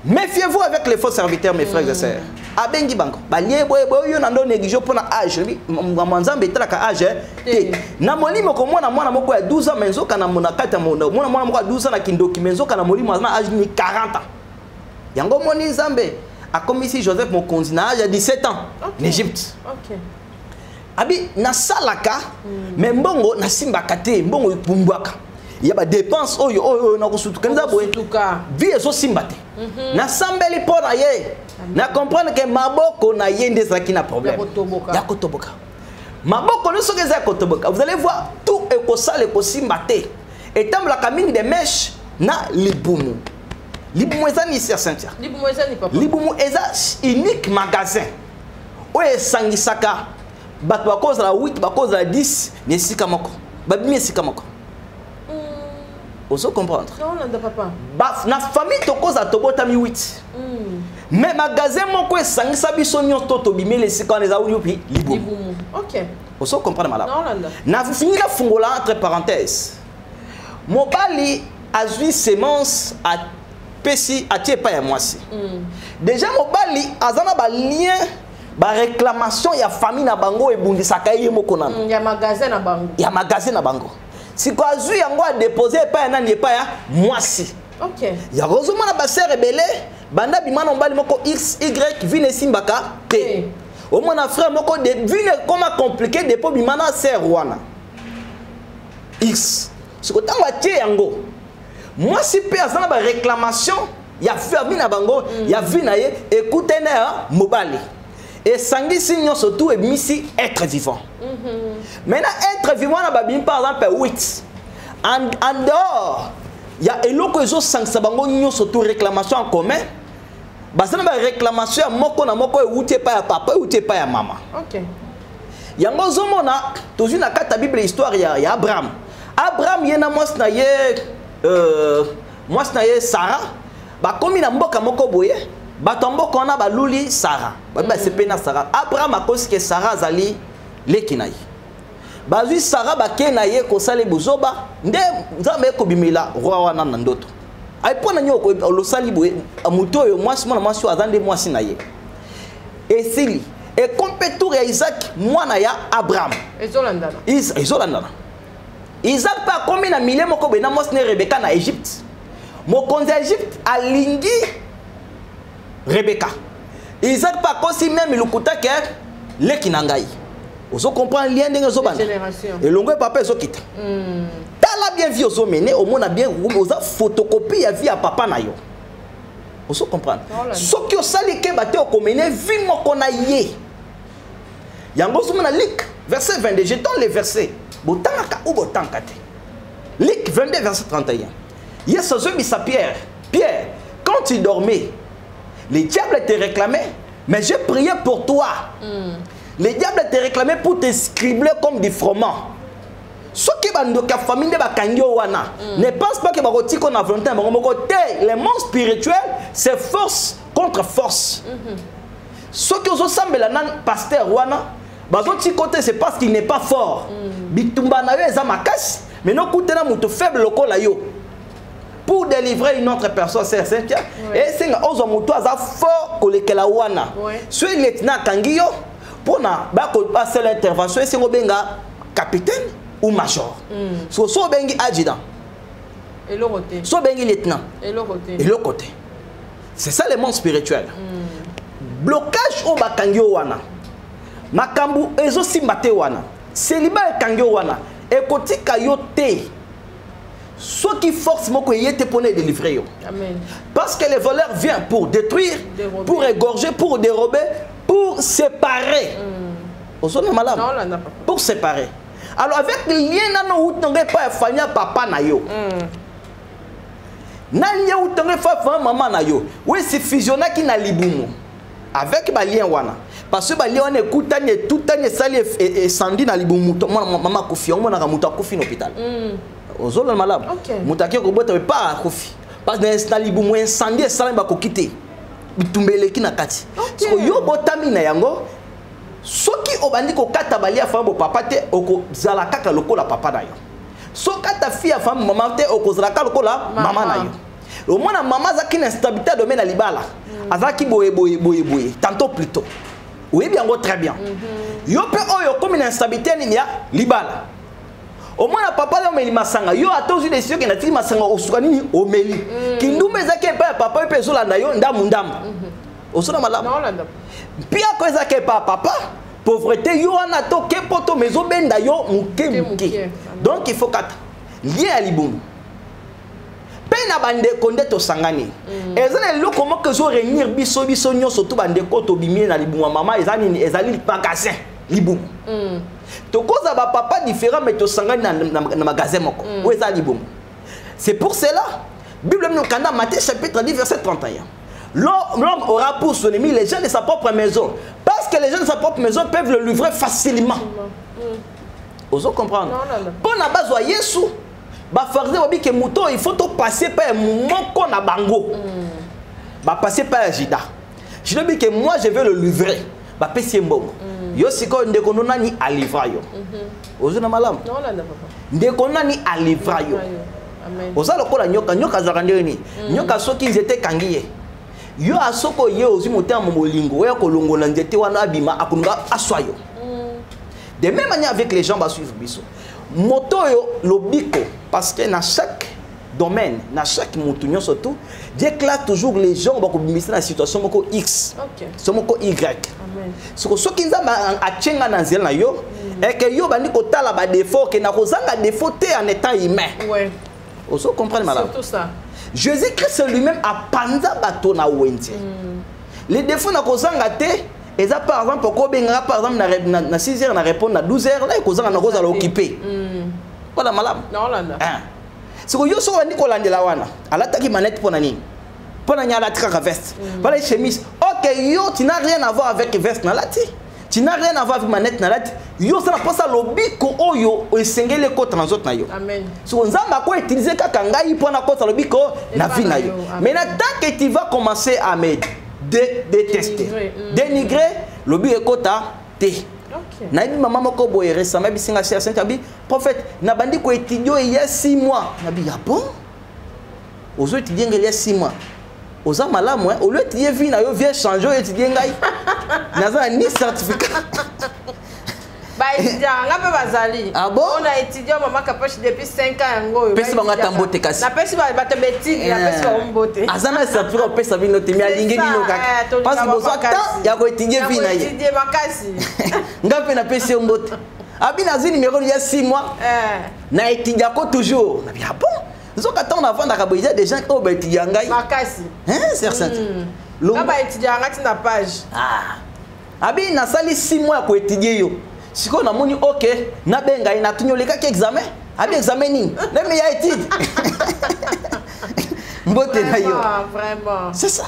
Méfiez-vous avec les faux serviteurs, mes frères et sœurs. Abengi bango, balie boye boye yo nando néglige pona âge, nobi mwa Nzambe etalaka âge, te. Na molimo ko mwana mwana moko ya 12 ans menzoka na mona kata mona, mwana mwana moko ya 12 ans na kindoki menzoka na molimo na âge ni 40 ans. Yango moni Nzambe akomisi Joseph mokonzi na âge ya 17 ans Ok. en Égypte. Ok. Abi nasalaka mais mbongo nasimbaka te, mbongo epumbwaka. Ya ba dépense oyo oyo oyo nakosutuka nza boye. Okosutuka. Vie ezosimba te. Nasambeli mpo na ye. Na comprendre que maboko na ye nde ezalaki na problème. Ya kotoboka. Ya kotoboka. Maboko nyonso soki eza ya kotoboka, vous allez voir tout ekosala ekosimba te. Etambolaka mingi de mèche na libumu. Libumu eza ni sœur Cynthia? Libumu eza ni papa? Libumu eza unique magasin oyo esangisaka bato bakozala 8, bakozala 10 na esika moko. Babimi esika moko. Ozo comprendre? Non, non, papa. Ba, na famille tokoza tobotami 8. Mais magasin moko esangisa biso nyonso to tobimeli esika wana eza oyo libumu. Libumu. Ok. Ozo comprendre malamu? Non, non, non. Na fini na fungola entre parenthèses. Mobali azwi semence apesi atie epai ya mwasi. Déjà mobali aza na ba lien, ba réclamation ya famille na bango ebundisaka ye moko nanu. Ya magasin na bango. Ya magasin na bango. Siko azwi yango a déposer epai ya nani, epai ya mwasi. Ok. Ya kozomona ba sœur ebele, banda bima na mobali moko X, Y, vie ne simbaka te. Te. Omona frère moko de vie ne koma compliqué depuis bima na sœur wana. X. Siko tango atie yango, mwasi pe aza na ba réclamation ya famille na bango, ya vie na ye, écoute na ya mobali. Esangisi nyonso tout ebimisi être vivant. Maintenant être vivant na babimi par exemple 8. En dehors, il y a eloko ezosangisa bango nyonso tout réclamation en commun. Baza na ba réclamation ya moko na moko euti epai ya papa, euti epai ya mama. Ok. Yango ozomona, tozwi na kati ya Bible histoire ya Abraham. Abraham ye na mwasi na ye mwasi na ye Sarah, Bakomi na mboka moko boye, bato ya mboka wana baluli Sara, babi basepeli na Sara. Abraham akosi ke Sara azali leki na ye. Bazwi Sara, bakei na ye kosala buzoba. Nde Nzambe ekobimela roi wana na ndoto. Ayi, mpo na nini olosali boye? Moto oyo, mwasi, mwana mwasi oyo aza nde mwasi na ye. Esili, ekomi mpe tour ya Isaac, mwana ya Abraham. Ezolandana. Ezolandana. Isaac mpe akomi na milieu moko boye na mwasi ne Rebeka na Egypte. Mokonzi ya Egypte alingi Rebeka. Isaac mpe akosi même lokuta ke leki na ngai. Ozo comprendre lien ndenge ezobanda? Génération. Elongo papa ezokita. Tala bien vie ozomene, omona bien oza photocopie ya vie ya papa na yo. Ozo comprendre? Olanda. Soki osali keba te, okomene vie moko na ye. Yango ozomona Luc verset 22, je donne les versets, botangaka ou botangaka te. Luc 22 verset 31, Yesu azobisa Pierre: "Pierre, quand tu dormais, le diable te réclamait, mais j'ai prié pour toi. Le diable te réclamait pour te cribler comme du froment." Soki bandoki ya famille nde bakangi yo wana, ne pense pas ke bakotika na volonté na bango moko te. Le monde spirituel, c'est force contre force. Soki ozosambela na pasteur wana, bazotika te, c'est parce qu'il n'est pas fort. Bitumba na yo eza makasi, mais nokutena moto faible lokola yo. Pour délivrer une autre personne, c'est Cynthia, esenga ozwa moto aza fort kolekela wana. Soki lieutenant akangi yo mpona basala intervention, esenga obenga capitaine ou major. So obengi adjudant, Eloko te. So obengi lieutenant, Eloko te. Eloko te. C'est ça le monde spirituel. Blocage oyo bakangi yo wana, makambo ezosimba te wana, célibat ekangi yo wana, ekotika yo te soki force moko eye te mpona edélivre yo. Amen. Parce que le voleur vient pour détruire, dérober, pour égorger, pour dérober, pour séparer. Ozona malamu? Naolanda, papa. Pour séparer. Alors avec lien nano utange pa ya famille ya papa na yo, na lien utange fa famille mama na yo, oyo esifusionnaki na libumu avec balien wana, parce que balien wana ekutani, etutani, esali esandi na libumu. Mwana mama akufi, omonaka moto akufi na hôpital. Ozolanda malamu? Ok. Moto ake kobota epa akufi parce que na libumu incendie esalami, bakoki te, bitumba eleki na kati. Siko yo botami na yango, soki obandi kokata balia famille bo papa te, okozala kaka lokola papa na yo. Soki ata fille ya famille mama te, okozala kaka lokola mama. Mama na yo. Omona mama azalaki na instabilité ya domaine ya libala, azalaki boye boye boye boye, tantôt plutôt oyebi yango très bien. Yo mpe oyo okomi na instabilité nini ya libala, omona papa yo omeli masanga, yo ata ozwi décision okende atiki masanga, osuka nini? Omeli. Kindumba ezaki epai ya papa, yo mpe ezolanda yo ndambu ndambu. Ozona malamu? Naolanda. Mpiako ezaki epai ya papa, pauvreté yo wana toke poto, mais ezobenda yo moke moke. Moke. Donc il faut kata lien ya libumu mpe na bandeko nde tosangani. Eza na eloko moko ezoréunir biso, biso nyonso to bandeko tobimi na libumu ya mama. Eza nini? Ezali magasin libumu. Tokozala bapapa différent, mais tosangani na magasin moko oyo eza libumu. C'est pour cela Bible mokanda Matthieu chapitre 10 verset 31: "L'homme aura pour son ennemi les gens de sa propre maison, parce que les gens de sa propre maison peuvent le livrer facilement." Ozo comprendre? Non, non, non. Mpo na bazwa Yesu, bafarisien babi ke moto oyo, il faut topasser pa ya moko na bango. Bapasser pa ya Juda. Juda bi ke moi, je vais le livrer. Bapesi ye mbongo. Yo sikoyo, ndeko no nani alivra yo? Ozo na malamu? Naolanda, papa. Ndeko nani alivra yo? Amen. Oza lokola nyoka. Nyoka azalaka ndenge nini? Nyoka, soki nzete ekangi ye, yo asoko ye ozwi motema molingo oya kolongola nzete wana, abima, akolinga aswa yo. De même manière avec les gens basuivre biso, moto oyo lobiko, parce que na chaque domaine, na chaque motu nyonso tout, Dieu classe toujours les gens bakobimisa na situation moko X, so moko Y. Amen. Soko soki Nzambe atie nga na nzela na yo, eke yo bandi kotala badéfaut, ke na kozanga défaut te en étant humain. Ozo comprendre malamu? Surtout ça. Jésus-Christ lui-même apanza bato na wenze. Les défauts na kozanga te eza par exemple okobengaka par exemple na 6 heures, na répondre na 12 heures, na ekozanga na kozala occupé. Wana malamu? Naolanda. Hein. Siko yo soki obandi kolandela wana, alataki manete mpo na nini? Mpo na nini alati kaka veste, mpona chemise? Ok, yo, tu n'as rien à voir avec veste nalati. Tu n'as rien à voir avec manette na lati. Yo oza na mposa lobiko oyo esengeli ekota na nzoto na yo. Amen. So Nzambe ako utiliser kaka ngai mpo na kota lobiko na Epa vie na na yo. yo. Amen. Maintenant, tant que tu vas commencer à me détester, Dénigrer, dénigrer, lobiko ekota te. Nayebi mama moko boye récemment ayebisinga cher saint abi prophète nabandi koétudie oyo ya 6 mois. Nabi ya bon, ozo étudie ngai ya 6 mois, oza malamu hein? Au lieu étudier vie na yo vie change, oyo étudie ngai naza na ni certificat. Baétudiant nga mpe bazali. Ah bon? On a étudiant mama Kapache depuis 5 ans yango oyo. Pesi bango ata mbote kasi. Napesi bato baétude, napesi bango mbote. Aza na certificat opesa bino te, mais alingi bino kaka parce que bozwa temps ya koétudie vie na ye. Étudie makasi. Nga mpe napesi yo mbote, abi nazwi numéro ya 6 mois na étudiako toujours. Nabi ah bon, nzoka ntango navandaka boye eza des gens oyo baétudia ngai makasi. Hein, sœur Sainte? Nga baétudiant nga ntina page. Ah. Abi nasali 6 mois ya koétudie yo, sikoyo namoni ok, nabenga ye, natuni olekaki examen. Abi examen nini? Nemi ya étude. Mbote na yo. Vraiment, vraiment. C'est ça.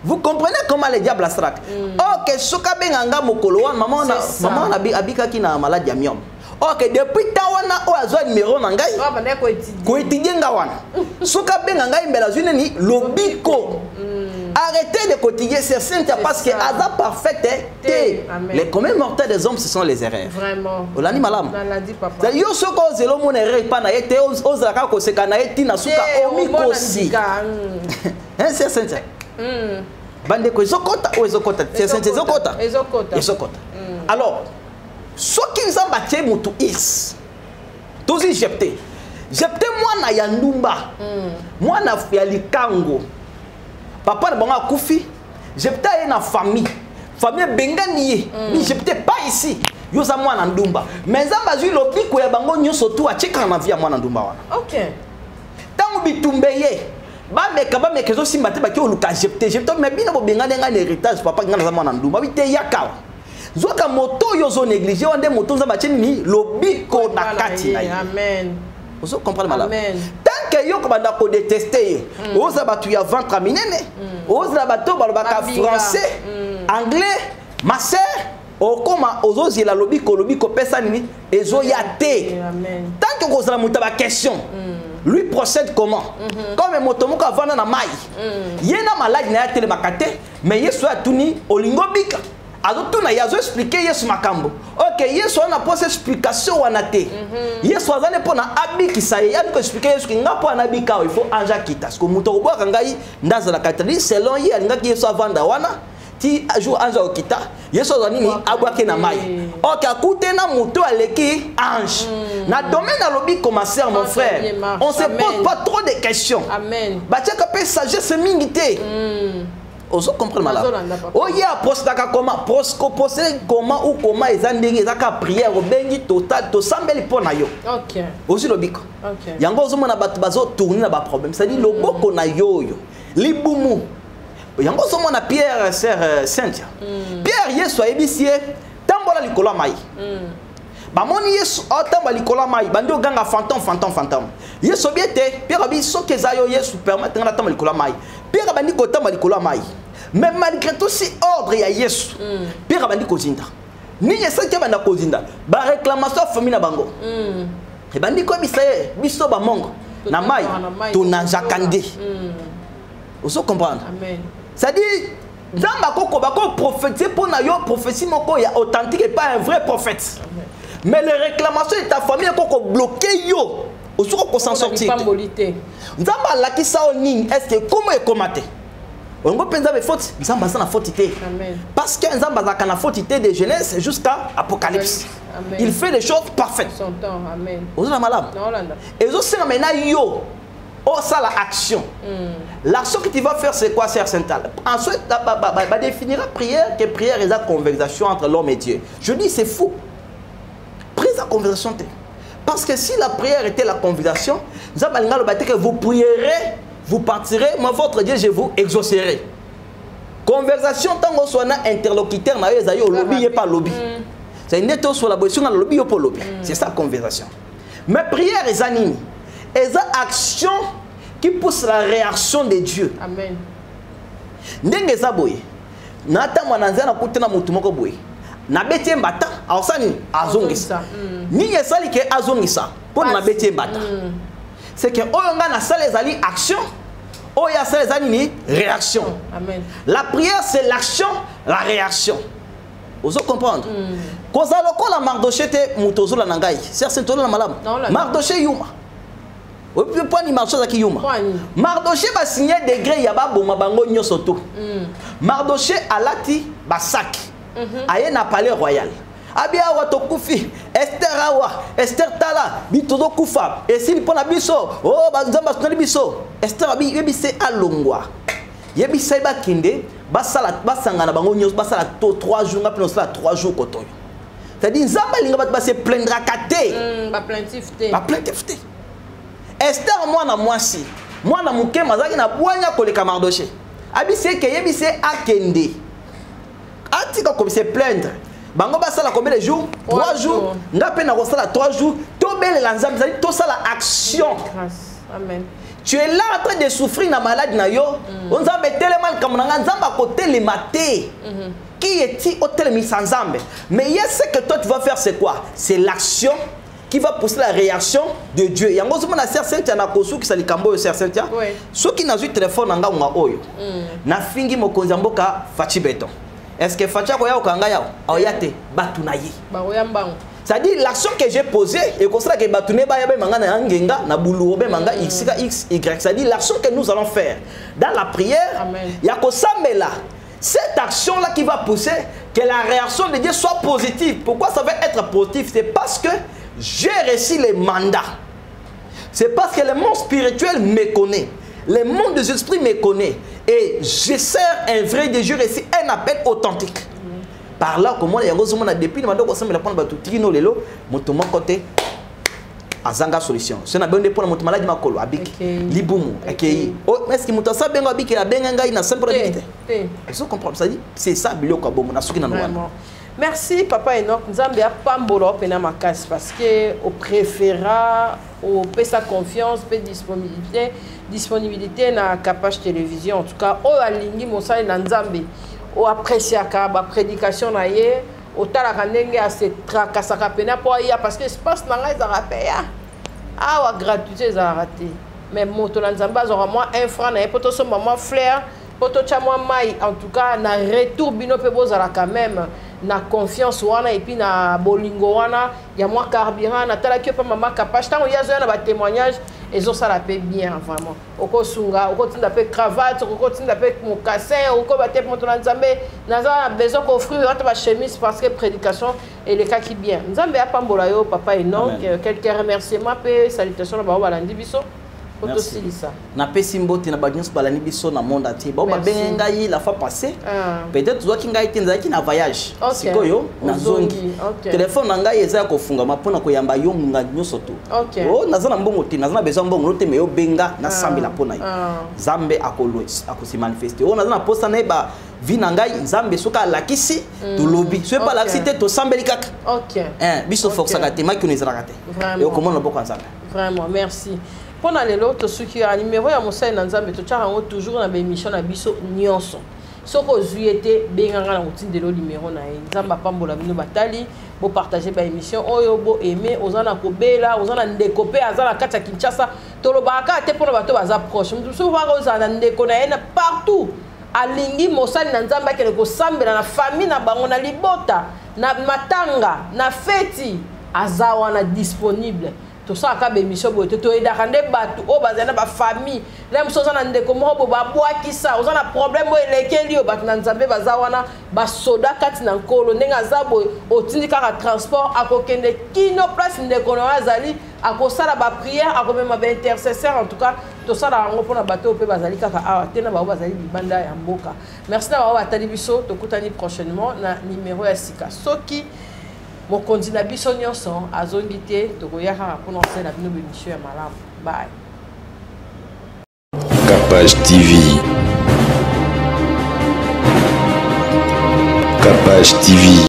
Vous comprenez comment le diable asalaka? Ok, soki abenga nga mokolo wana, mama wana, C'est ça. mama wana abikaki na maladie ya myome. Ok, depuis temps wana oyo azwa numéro na ngai, Oyo abandaki koétudie. koétudie nga wana, soki abenga ngai mbela azwi nini? Lobiko. Arrêtez de quotidier sur Cynthia C'est parce que ça. aza parfaite te. Te. Amen. Les communs mortels des hommes, ce sont les erreurs. Vraiment. Olandi malamu. Nalandi papa. C'est-à-dire, yo soki ozela omona erreur epa na ye te, ozala kaka koseka na ye ntina suka Te, omona omikosi. ndika, Hein, sœur Cynthia? Bandeko, ezokota oyo ezokota. Sœur Cynthia, ezokota. Ezokota. Ezokota. Alors, soki Nzambe atie motu is, tozi Jepte. Jepte mwana ya ndumba, mwana ya likango. Papa na bango akufi, Jepte aye na famille. Famille ebengani ye. Mi Jepte pas ici. Yo za mwana ndumba. Mais Nzambe azwi lobiko ya bango nyonso tu atiekaka na vie ya mwana ndumba wana. Ntango bitumbe ye, bameka bameka ezosimba te, baki oluka Jepte. Jepte, mais bino bobengani ngai na héritage papa, ngai naza mwana ndumba. Bi te yaka wa. Zwaka moto oyo ozo néglige wana nde moto Nzambe atie nini? Lobiko na kati na ye. Amen. Ozo comprendre malamu. Amen. Tant que yo kobanda kodeteste ye, ozala bato ya ventre minene, ozala bato oyo balobaka Babinga. français, anglais, ma sœur, okoma ozozela lobiko, lobiko pesa nini? Ezoya te. Amen. Tant que kozala moto ya ba question, lui procède comment? Comme moto moko avanda na mai, ye na maladi na ye atelemaka te, mais Yesu atuni olingo bika. Azotuna ye, azoexplike Yesu makambo. Ok, Yesu wana mposa explication wana te. Yesu aza ne mpona abikisa ye, yani koexplike Yesu ke nga mpo anabika awa, il faut ange akita. Parce que moto akobwaka ngai nde azalaka te. C'est-à-dire, selon ye, alingaki Yesu avanda wana ti jour ange akokita, Yesu azwa nini? Abwaka Abwake na mai. ye. Ok, akute na moto aleki ange. Na domaine alobi comme ma sœur, mon Ange frère, ye marche. on se Amen. pose pas trop de questions. Amen. Batiaka mpe sagesse mingi te. Ozo comprendre malamu. Nazolanda, papa. Oye aprostaka comment? Prosco procéder comment ou comment eza ndenge eza ka prière obengi total tosambeli mpo na yo. Ozwi lobiko. Yango ozomona bato bazotourne na baproblème. C'est-à-dire loboko na yo oyo. Libumu. Yango ozomona Pierre, sœur Cynthia. Pierre Yesu ayebisi ye tambola likolo ya mai. Bamoni Yesu atambola likolo ya mai, bandi oganga fantôme, fantôme, fantôme. Yesu obi ete Pierre abi soki eza yo Yesu permettre nga natambola likolo ya mai. Pierre abandi kotambola likolo ya mai. Mais malgré tout si ordre ya Yesu, Pierre abandi kozinda. Nini esalaki abanda kozinda? Ba réclamation ya famille na bango. Ebandi koyebisa ye biso bamongo na mai tonanjaka nde. Ozo comprendre? Amen. C'est-à-dire Nzambe akokoba ko prophétiser mpo na yo prophétie moko ya authentique et pas un vrai prophète. Amen. Mais les réclamations de ta famille ekoko bloquer yo. Osuko ko s'en sortir. Lipamboli te. Nzambe alakisa yo nini? Est-ce que comment ekoma te? Ongo mpenza be faute, Nzambe aza na faute te. Amen. Parce que Nzambe azalaka na faute te de Genèse jusqu'à Apocalypse. Amen. Il fait les choses parfaites. Son temps, amen. Ozo malamu. Naolanda. Ezosenga maintenant yo osala action. L'action que tu vas faire, c'est quoi, sœur Sainte-Anne? Ensuite, définira prière, que prière est la conversation entre l'homme et Dieu. Je dis, c'est fou. Prise la conversation. Parce que si la prière était la conversation, Nzambe alinga loba te que vous prierez, vous partirez, moi votre Dieu, je vous exaucerai. Conversation, tant qu'on soit un interlocuteur, na yo, ezali au lobby, ye pas lobby. C'est une nette sur la boisson, na lobby, yo pas lobby. C'est ça la conversation. Mais prière, eza nini? Eza action qui pousse la réaction de Dieu. Amen. Ndenge eza boye. Natamwa na nzela nakuta na motu moko boye. Nabeti ye mbata, akosala nini? Azongisa. Nini esali ke azongisa? Mpo na nabeti ye mbata. C'est que oyo nga nasala ezali action, oyo asala eza nini? Réaction. Amen. La prière, c'est l'action, la réaction. Ozo comprendre? Kozala lokola Mardoché te, moto ozolanda ngai. Serse tolanda malamu. Naolanda. Mardoché yuma. Oyebi mpo nini Mardoché azalaki yuma? Mpo nini? Mardoché basigné degré ya baboma bango nyonso to. Mardoché alati basaki. Aye na palais royal. Abi awa tokufi, Esther awa, Esther tala, bi tozokufa, esili mpo na biso, oh, ba Nzambe asunoli biso. Esther abi yebise alongwa. Yebisa ye bakende, basala, basangana bango nyonso, basala to 3 jours, nga mpe nasala 3 jours kotoyo. C'est-à-dire Nzambe alinga bato ba se plaindraka te. Ba plaintif te. Ba plaintif te. Esther mwana mwasi, mwana moke azalaki na bwanya koleka Mardoché. Abise ke yebise akende. Atika ko se plaindre. Bango basala combien de jours? 3 jours. Nga pe na kosala 3 jours. Tobelela Nzambe, c'est-à-dire tosala action. Grâce. Amen. Tu es là en train de souffrir na malade na yo. Nzambe telema likambo na nga, Nzambe akotelema te. Qui est-il au telemisa Nzambe? Mais il y a ce que toi tu vas faire, c'est quoi? C'est l'action qui va pousser la réaction de Dieu. Yango somo na sœur Cynthia na kosu ki salikambo yo sœur Cynthia. Soki nazui téléphone na nga nga oyo. Na fingi mokonzi ya mboka Fatshi Beton. Est-ce que Fatshi akoya okanga yao? Oya te, batu na ye. Ba oya mbango. C'est-à-dire l'action que j'ai posée et comme ça que batu ne ba ya be manga na ngenga na bulu be manga X X Y. C'est-à-dire l'action que nous allons faire dans la prière, ya kosambela. Cette action-là qui va pousser que la réaction de Dieu soit positive. Pourquoi ça va être positif? C'est parce que j'ai reçu les mandats. C'est parce que le monde spirituel me connaît. Le monde des esprits me connaît. Et je sers un vrai Dieu, j'ai reçu un appel authentique. Par là, comment il y a un depuis, il y a un peu de lelo, moto moko te, azanga solution. Ce n'a pas de problème, moto malade makolo, abiki. Libumu, akei. Oh, est-ce que moto asa bengo abiki, abenga ngai na simple Te, abiki te? te. Est-ce qu'on comprend? Ça dit, c'est ça biloko bomo na soki na nwana. Vraiment. Merci papa Enoch, Nzambe apambola pena makasi parce que au préféra au pesa confiance pe disponibilité, disponibilité na Kapash télévision. En tout cas, oyo alingi mosali na Nzambe, o appréciaka ba prédication na ye, otalaka ndenge ase tracasaka pena po aya parce que espace na ngai ezalaka pe ya. Awa gratuité ezalaka te. Mais moto na Nzambe azwaka mwa un franc na ye po tosomba mwa fleur, po totya mwa mai. En tout cas, na retour bino pe bozala quand même na confiance wana et puis na bolingo wana ya mwa carburant. Natalaki yo pe mama Kapash ntango ye azoya na ba témoignage ezosala pe bien vraiment. Okosunga, okotinda pe cravate, okotinda pe mocassin, okoba te moto na Nzambe naza na besoin koffrir ata ba chemise parce que prédication elekaki bien. Nzambe apambola yo papa Enoch. Amen. Quelques remerciements pe salutations na bango balandi biso. Merci. Otosilisa. Napesi mbote na bato nyonso balandi biso na monde entier. Bao Merci. babengi ngai la fois passée. Ah. Peut-être tozwaki ngai te, nazalaki na voyage. Ok. Sikoyo, nazongi. Ozongi. Ok. Téléphone na ngai eza ya kofungama mpona koyamba yo ngonga nyonso to. Ok. Oh, naza na mbongo te, naza na besoin mbongo te, mais yo benga, nasambela mpona yo. Ah. Nzambe akose manifester. Oh, naza na posa na ye ba vie na ngai, Nzambe soki alakisi, tolobi. Soki Ok. alakisi te, tosambeli kaka. Ok. Hein, biso Ok. forçaka te, maki ono ezalaka te. Vraiment. Et okomona loboko ya Nzambe. Vraiment, merci. Mpona lelo tosuki ya numéro ya mosali na Nzambe, totiaka yango toujours na ba émission na biso nyonso. Soki ozwi ye te, benganga na kotindela numéro na ye. Nzambe apambola bino batali, bopartage ba émission oyo, boaime. Oza na kobela, oza na ndeko mpe aza na kati ya Kinshasa, tolobaka kaka te mpona bato baza proche. Moto mosusu kaka ozala na ndeko na ye na partout, alingi mosali na Nzambe akende kosambela na famille na bango, na libota, na matanga, na feti, aza wana disponible. Tosalaka ba émission boye te, toyedaka nde bato oyo bazali na bafamille. Le mosusu oza na ndeko moko boye babwakisa, oza na problème oyo elekeli yo, bato na Nzambe baza wana, basoda kati na Nkolo. Ndenge aza boye, otindi kaka transport, akokende kino place ndeko na yo azali, akosala baprière, akomema baintercesseur. En tout cas, tosalaka yango mpona bato oyo mpe bazali kaka awa te, na bango bazali libanda ya mboka. Merci na bango batali biso. Tokutani prochainement na numéro ya sika. Soki mokonzi na biso nyonso azongi te, tokoya kaka mpona kosalela bino bémission ya malamu. Bye. Kapash TV. Kapash TV.